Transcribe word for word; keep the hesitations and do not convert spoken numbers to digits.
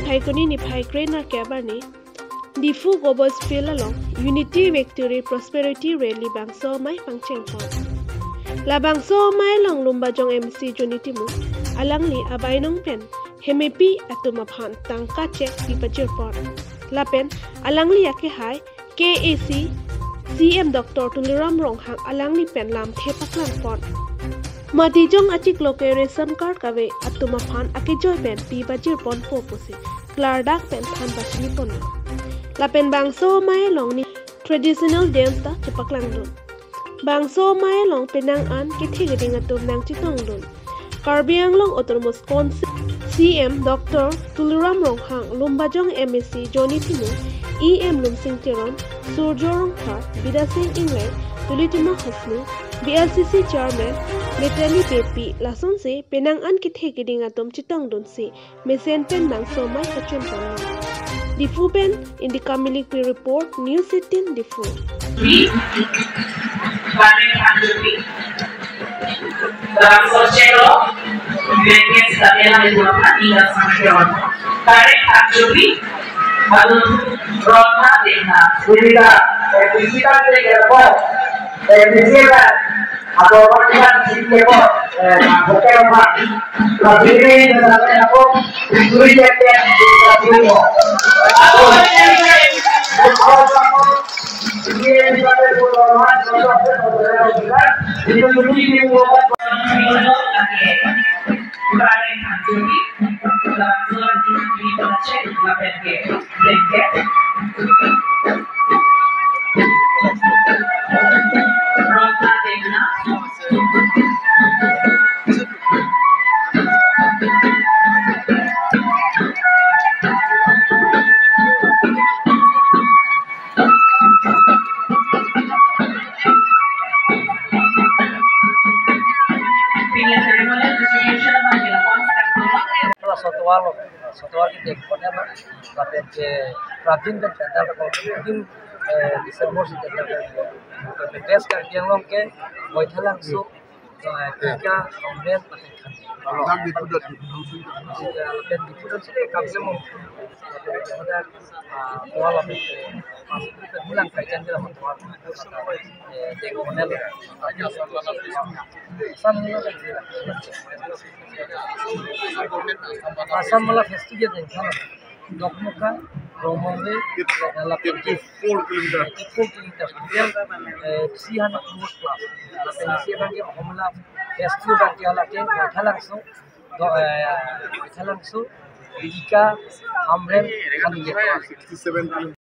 Phaikuni niphai kre-nerkep arni Diphu Government School along Unity Victory Prosperity Rally bangso amei pangchengpon. Labangso amei along Lumbajong M A C Johnny Timung alangli abainong pen hemepi atum aphan tangka chek pipajirpon. Lapen alangli akehai K A C C M Doctor Tuliram Ronghang alangli pen lamthe paklangpon. Matijong achiklo ke ration card kave atum aphan akejoi pen pipajirponpo pusi klardak pen than pachiniponlo. Lapen bangso amei along ne traditional dance ta chepaklangdun. Bangso amei along penang an kethe keding atum nangchetongdun. Karbi Anglong Autonomous Council C M Doctor Tuliram Ronghang, Lumbajong M A C Johnny Timung, E M Lumsing Teron, Surjya Rongphar, Bidya Sing Engleng, Tulitima Hasnu, B L C C Chairman Metali Beypi, lasonsi penang an kethe keding atum chetongdunsi mesen pen bangso amei kachunponlo. Diphu pen Indika Milikpi report, News eighteen Diphu. Bi, Bane Khanjupi, Bangso Chero, Venkes Kapela Diphu Pati, Dasam Chero, Bane Khanjupi, Balun Rotha Dengha. Sumita, eh, Sumita Dengha, eh, Sumita, atau orang yang sini, eh, bukan apa. Tapi ini misalnya apa, duri jaket, duri jaket. Atau ini misalnya orang, orang, orang, orang, orang, orang, Sotowa lo, sotowa ke dek pon ya, lapen ke prabin pen pendal ko, prabin, eh, December si pendal ko. Lapen West Karbi Anglong ke Baithalangso, eh, Pika, Rongreng, lapen Khan. Lapen Diphu dot, eh, lapen Diphu dot sini kami mau. Lapen ke ada, ah, sotowa lapen ke, masuk ke bilang kajian dia mau sotowa. Eh, dek pon ya. Assam mala festival. Assam mala festival dengkha. Dokmoka, Rongmongve, lapen ke four kilometer. Four kilometer. Dia, eh, si han plus. Lapen si han ke Homla festival ke ala ke Baithalangso. Do, eh, Baithalangso, Dika, Hamren, Khanjupi. Sixty-seven kilometer.